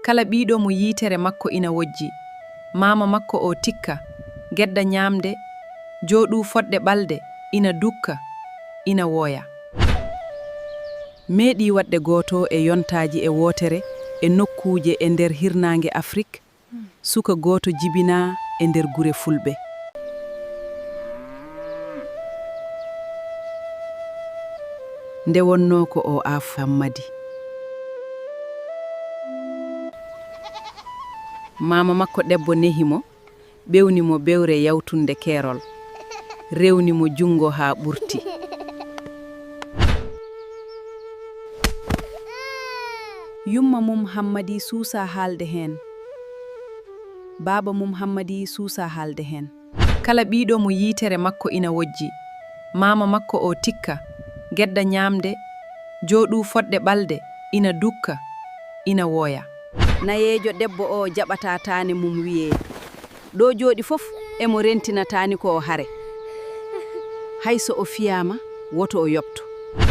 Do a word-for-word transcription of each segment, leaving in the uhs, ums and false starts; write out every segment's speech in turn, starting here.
Kala ɓiiɗo mo yiitere makko ina wojji, maama makko o tikka, gedda ñaamde, jooɗu fodde ɓalde, ina dukka, ina wooya. Meeɗi waɗde gooto e yontaaji e wootere e nokkuuje e nder hirnaange Afrik, suka gooto jibinaa e nder gure Fulɓe. Nde wonnoo ko o aaf Hammadi. Maama makko debbo nehi mo, ɓewni mo bewre yawtunde keerol, rewni mo junngo haa ɓurti. Yumma mum Hammadi suusa haalde heen. Baaba mum Hammadi suusa haalde heen. Kala ɓiiɗo mo yiitere makko ina wojji, maama makko o tikka, gedda ñaamde, jooɗu fodde ɓalde, ina dukka, ina wooya. Nayeejo debbo o jaɓata taane mum wiyee. Ɗo jooɗi fof emo rentina taani ko o hare. Hay so o fiyaama, woto o yoɓto.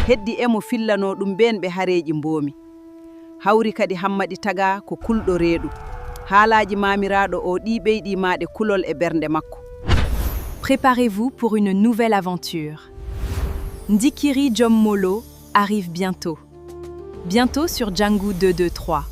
Heddi emo fillanoo ɗum ɓeen ɓe hareeji mboomi. Hawri kadi Hammadi tagaa ko kulɗo reeɗu. Haalaaji maamiraaɗo o ɗii ɓeyɗii maaɗe kulol e bernde makko. Préparez-vous pour une nouvelle aventure. Ndikiri Jom Molo arrive bientôt. Bientôt sur Django deux deux trois.